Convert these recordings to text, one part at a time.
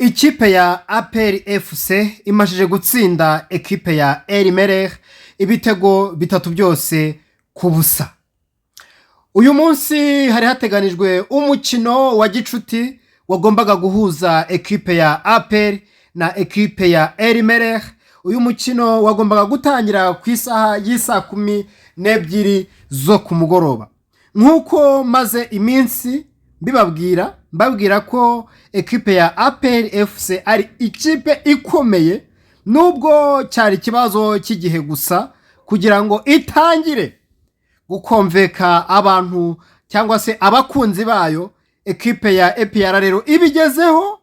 Ikipe ya APR FC imajije gutsinda ekipe ya El Merreikh ibitego bitatu byose ku busa. Uyu munsi hari hateganijwe umukino wa gicuti wagombaga guhuza ekipe ya APR na ekipe ya El Merreikh. Uyu mukino wagombaga gutangira ku isaha y'isaa 12 zo ku mugoroba. Nk'uko maze iminsi mbibabwira, mbabwira ko ekipe ya APR FC ari ikipe ikomeye, nubwo cyari ikibazo cy'igihe gusa kugira ngo itangire guconvinca abantu cyangwa se abakunzi bayo. Ekipe ya APR rero ibigezeho,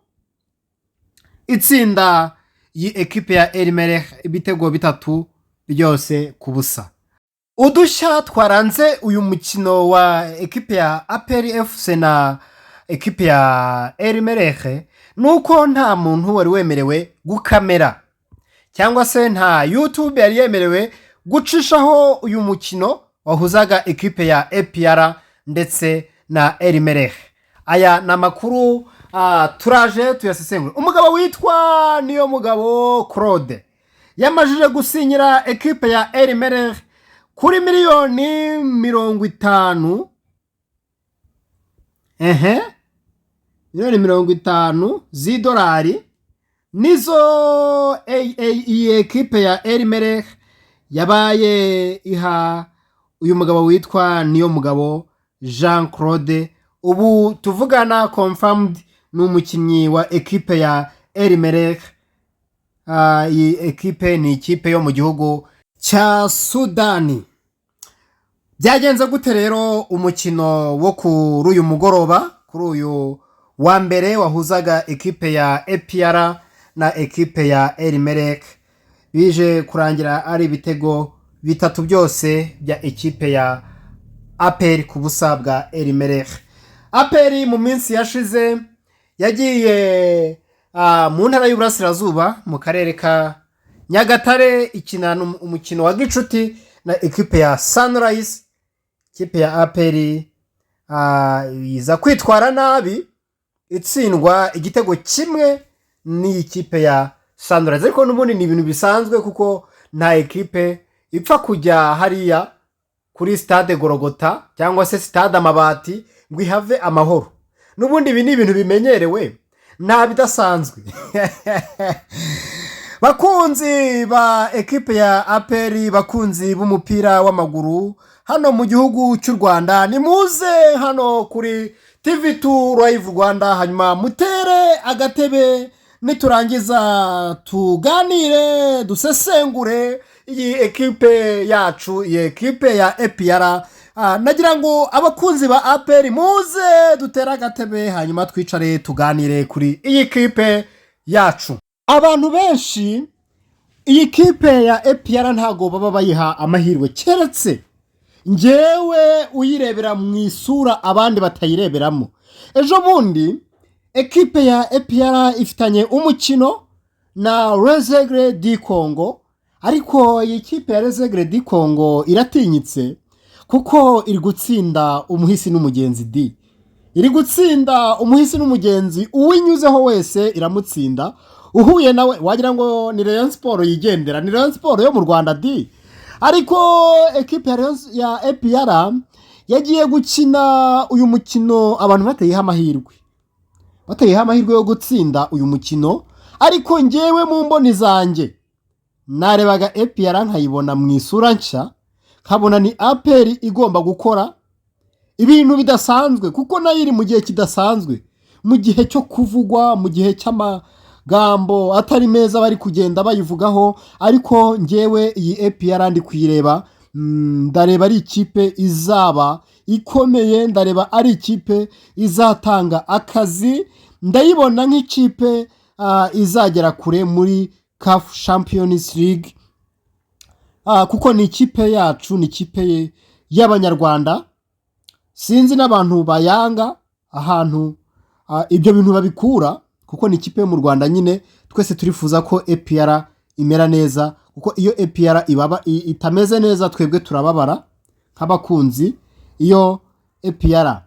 itsinda iyi ekipe ya El Merreikh ibitego bitatu byose ku busa. Udushya twaranze uyu mukino wa ekipe ya APR FC na ekipe ya El Merreikh ni uko nta muntu wari wemerewe gukamera cyangwa se nta YouTube yari yemerewe gucishaho uyu mukino wahuzaga ekipe ya APR ndetse na El Merreikh. Aya ni amakuru turaje tuyasesengura. Umugabo witwa Niyo Mugabo Claude yamajije gusinyira ekipe ya El Merreikh kuri miliyoni 50, ehe, miliyoni 50 z'idolari nizo iyi ekipe ya El Merreikh yabaye iha uyu mugabo witwa Niyo Mugabo Jean Claude. Ubu tuvugana, confirmed, ni umukinnyi wa ekipe ya El Merreikh. Iyi ekipe ni ikipe yo mu gihugu cya Sudani. Byagenze gute rero umukino wo kuri uyu mugoroba, kuri uyu wa mbere, wahuzaga ekipe ya APR na ekipe ya El Merreikh? Bije kurangira ari ibitego bitatu byose bya ekipe ya APR ku busa bwa El Merreikh. APR mu minsi yashize yagiye mu ntara y'Uburasirazuba, mu karere ka Nyagatare, ikina umukino wa gicuti na ekipe ya Sunrise. Ikipe ya APR iza kwitwara nabi, itsindwa igitego kimwe n'iyi kipe ya Sunrise. Ariko n'ubundi ni ibintu bisanzwe, kuko nta ekipe ipfa kujya hariya kuri stade Gorogota cyangwa se stade Amabati ngo ihave amahoro. N'ubundi ibi ni ibintu bimenyerewe, nta bidasanzwe. Bakunzi ba ekipe ya APR, bakunzi b'umupira w'amaguru hano mu gihugu cy'u Rwanda, nimuze hano kuri TV2 Live Rwanda, hanyuma mutere agatebe, niturangiza tuganire, dusesengure iyi ekipe yacu, iyi ekipe ya APR. Nagira ngo abakunzi ba APR muze dutere agatebe, hanyuma twicare tuganire kuri iyi kipe yacu. Abantu benshi iyi kipe ya APR ntago baba bayiha amahirwe, keretse ngewe uyirebera mu isura abandi batayireberamo. Ejo bundi ekipe ya APR ifitanye umukino na Les Aigles du Congo, ariko iyi kipe ya Les Aigles du Congo iratinyitse, kuko iri gutsinda umuhisi n'umugenzi di, iri gutsinda umuhisi n'umugenzi. Uwinyuzeho wese iramutsinda, uhuye nawe wagira ngo ni Rayon Sport yigendera, ni Rayon Sport yo mu Rwanda di. Ariko ekipe ya APR yagiye gukina uyu mukino abantu bateyeho amahirwe, bateyeho amahirwe yo gutsinda uyu mukino. Ariko ngewe mu mboni zanjye narebaga APR nkayibona mu isura nshya, nkabona ni APR igomba gukora ibintu bidasanzwe, kuko nayo iri mu gihe kidasanzwe, mu gihe cyo kuvugwa, mu gihe cy'amagambo atari meza bari kugenda bayivugaho. Ariko ngewe iyi APR ndi kuyireba, ndareba ari ikipe izaba ikomeye, ndareba ari ikipe izatanga akazi, ndayibona nk'ikipe izagera kure muri CAF Champions League, kuko ni ikipe yacu, ni ikipe y'Abanyarwanda. Sinzi n'abantu bayanga ahantu ibyo bintu babikura, kuko ni ikipe yo mu Rwanda nyine. Twese turifuza ko APR imera neza, kuko iyo APR ibaba itameze neza twebwe turababara nk'abakunzi. Iyo APR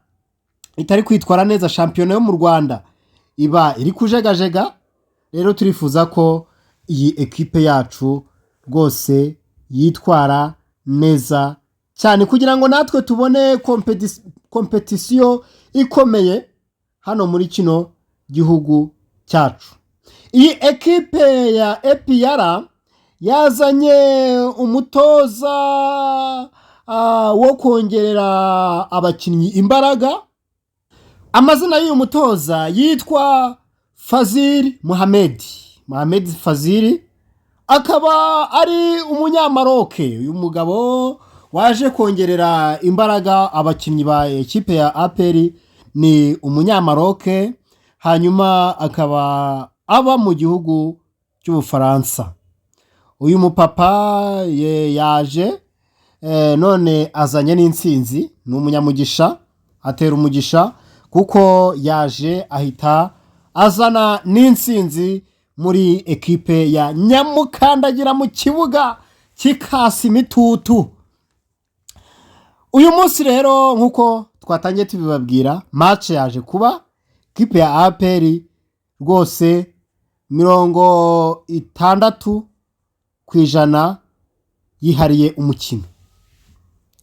itari kwitwara neza, shampiyona yo mu Rwanda iba iri kujegajega. Rero turifuza ko iyi ekipe yacu rwose yitwara neza cyane kugira ngo natwe tubone compétition ikomeye hano muri kino gihugu cyacu. Iyi ekipe ya APR yazanye umutoza wo kongerera abakinnyi imbaraga. Amazina y'uyu mutoza yitwa Fazil Muhamed, Muhamed Fazil, akaba ari Umunyamaroke. Uyu mugabo waje kongerera imbaraga abakinnyi ba ekipe ya APR ni Umunyamaroke, hanyuma akaba aba mu gihugu cy'Ubufaransa. Uyu mupapa yaje none azanye n'intsinzi. Ni umunyamugisha, atera umugisha kuko yaje ahita azana n'intsinzi muri ekipe ya Nyamukandagira mu kibuga kikasa imitutu. Uyu munsi rero, nk'uko twatangiye tubibabwira, match yaje kuba. Ekipe ya APR rwose 60% yihariye umukino,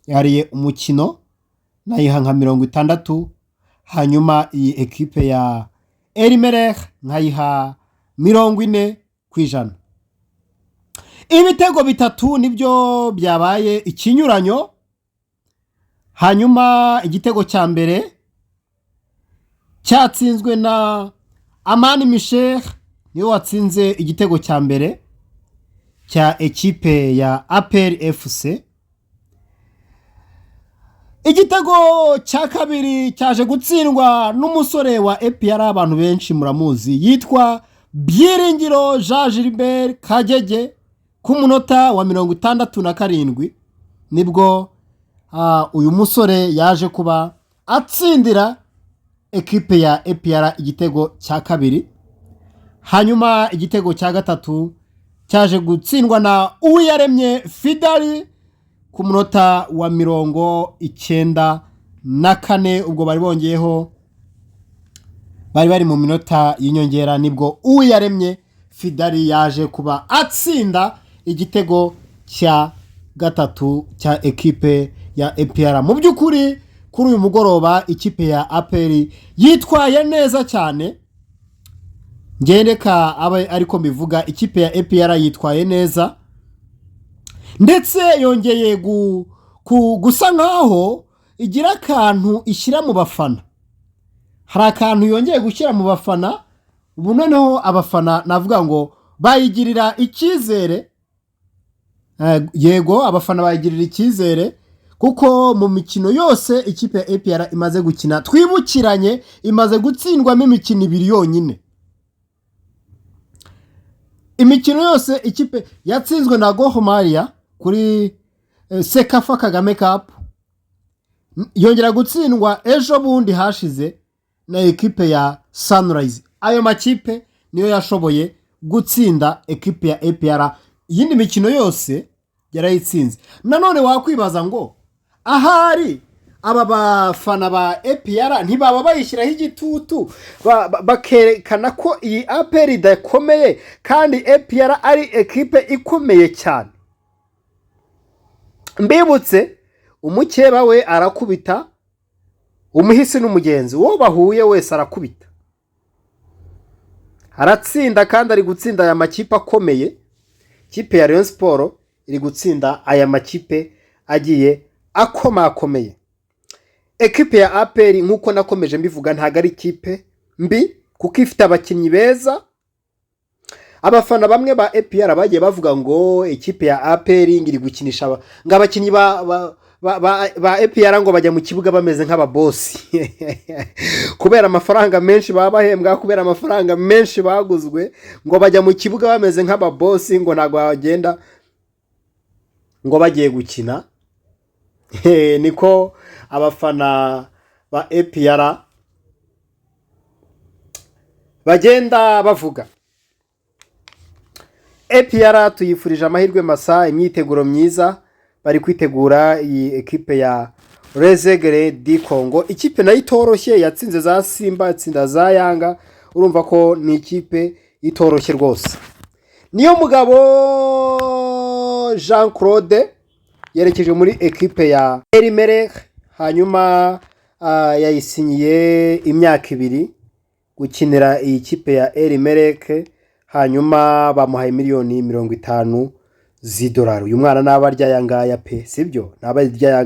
yihariye umukino, nayiha nka 60, hanyuma iyi ekipe ya Al Merreikh nkayiha 40%. Ibitego bitatu nibyo byabaye ikinyuranyo. Hanyuma igitego cya mbere cyatsinzwe na Amani Michel, niwe watsinze igitego cya mbere cya ekipe ya APR FC. Igitego cya kabiri cyaje gutsindwa n'umusore wa APR, abantu benshi muramuzi, yitwa Byiringiro Jean Gilbert Kagege. Ku munota wa 67 nibwo uyu musore yaje kuba atsindira ekipe ya APR igitego cya kabiri. Hanyuma igitego cya gatatu cyaje gutsindwa na Uwiyaremye Fidali ku munota wa 94. Ubwo bari bongeyeho, bari bari mu minota y'inyongera, nibwo Uwiyaremye Fidali yaje kuba atsinda igitego cya gatatu cya ekipe ya APR. Mu by'ukuri, kuri uyu mugoroba ikipe ya APR yitwaye neza cyane. Ngendeka abe ariko mbivuga, ikipe ya APR yitwaye neza, ndetse yongeye gusa nkaho igira akantu ishyira mu bafana. Hari akantu yongeye gushyira mu bafana. Ubu noneho abafana navuga ngo bayigirira icyizere. Yego, abafana bayigirira icyizere kuko mu mikino yose ikipe ya APR imaze gukina, twibukiranye, imaze gutsindwamo imikino ibiri yonyine. Imikino yose ikipe yatsinzwe na Gor Mahia kuri CECAFA Kagame Cup, yongera gutsindwa ejo bundi hashize na ekipe ya Sunrise. Ayo makipe niyo yashoboye gutsinda ekipe ya APR, iyindi mikino yose yarayitsinze. Nanone wakwibaza ngo ahari aba bafana ba APR ntibaba bayishyiraho igitutu, bakerekana ko iyi APR idakomeye kandi APR ari ekipe ikomeye cyane? Mbibutse, umukeba we arakubita, umuhisi n'umugenzi, uwo bahuye wese arakubita, aratsinda, kandi ari gutsinda aya makipe akomeye. Ikipe ya Rayon Sports iri gutsinda aya makipe agiye akomakomeye. Ekipe ya APR, nk'uko nakomeje mbivuga, ntabwo ari ikipe mbi kuko ifite abakinnyi beza. Abafana bamwe ba APR bagiye bavuga ngo ikipe ya APR ngo iri gukinisha ngo abakinnyi ba APR ngo bajya mu kibuga bameze nk'ababosi kubera amafaranga menshi baba bahembwa, kubera amafaranga menshi baguzwe, ngo bajya mu kibuga bameze nk'ababosi, ngo ntabwo bagenda ngo bagiye gukina. Niko abafana ba APR bagenda bavuga. APR tuyifurije amahirwe masa, imyiteguro myiza. Bari kwitegura iyi ekipe ya Les Aigles du Congo, ikipe nayo itoroshye, yatsinze za Simba, itsinda za Yanga. Urumva ko ni ikipe. itoroshye rwose. Niyo mugabo Jean Claude yerekeje muri ekipe ya Al Merreikh, hanyuma yayisinyiye imyaka 2 gukinira iyi kipe ya Al Merreikh, hanyuma bamuhaye miliyoni 50 z'idolari. Uyu mwana naba arya aya ngaya pe, sibyo? Naba arya aya ngaya.